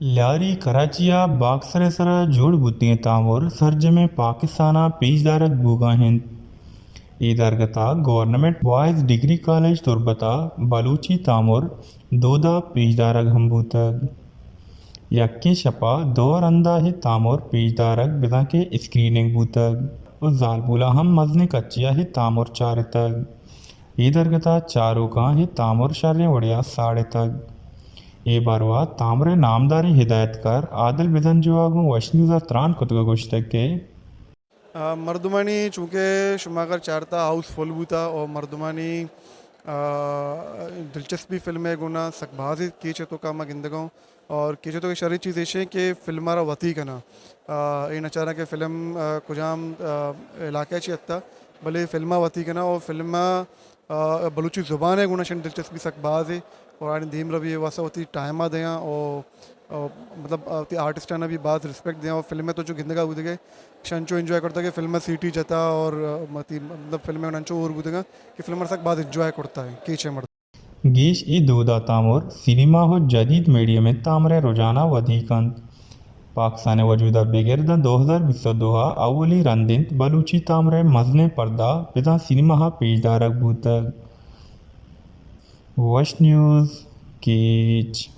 لیاری کراچی ءَ باکسر ءِ سرا جوڑ بوتگیں تامر سرجمیں پاکستان ءَ پیش دارگ بوگا انت۔ اے درگت ءَ گورنمنٹ بوائز ڈگری کالج تربت ءَ بلوچی تامر دودا پیش دارگ ہم بوتگ۔ یکیں شپ ءَ دو رندا اے تامر پیش دارگ بزاں کہ اسکریننگ بوتگ و زالبولاں ہم مزنیں کچے ءَ اے تامر چارتگ۔ اے درگت ءَ چاروکاں اے تامر شریں وڑے ءَ ساڑتگ۔ اے باروا تامر ءِ نامداریں ہدایتکار عادل بزنجو ءَ گوں وش نیوز ءَ تران کتگ ءُ گوشتگ کہ آ، مردمانی، چونکہ شما اگر چارتا ہاؤس فل بوتا اور مردمانی، آ، دلچسپی فلم ءِ گونا سک بازیں کیچ ءِ توکا ما گندگا اوں۔ اور کیچ ءِ توکا شریں چیز ایش ایں کہ فلم ءَ را وتی کنا۔ آ، اے نہ چاراں کہ فلم، آ، کجام، آ، علاقہ چی اتا، بلے فلم ءَ وتی کنا اور فلم ءَ آ، بلوچی زبان ءِ گونا شن دلچسپی سک باز ایں اور آنی دیم روی ءِ واسطہ وتی ٹائم ءَ دیاں اور، اور مطلب، آ، وتی آرٹسٹاں بھی باز ریسپیکٹ دیاں اور فلم ءَ تو جو گندگا بودگے شن چو انجوائے کرتا کہ فلم ءَ سیٹی جتا اور، آ، متی-، مطلب فلم ءَ انچو اور بودگا کہ فلم ءَ سک باز انجوائے کرتا ہے کیچ ءِ مرد۔ گیش اے دودا تامر سینما و جدید میڈیم ءِ تامر ءِ رجحان ءَ ودی کنت۔ پاکستان ءِ وجود ءَ بگر داں دو ہزار بیست و دو ءَ اولی رند انت بلوچی تامر ءِ مزنیں پردہ بزاں سینما ءَ پیش دارگ بوتگ۔ وش نیوز، کیچ۔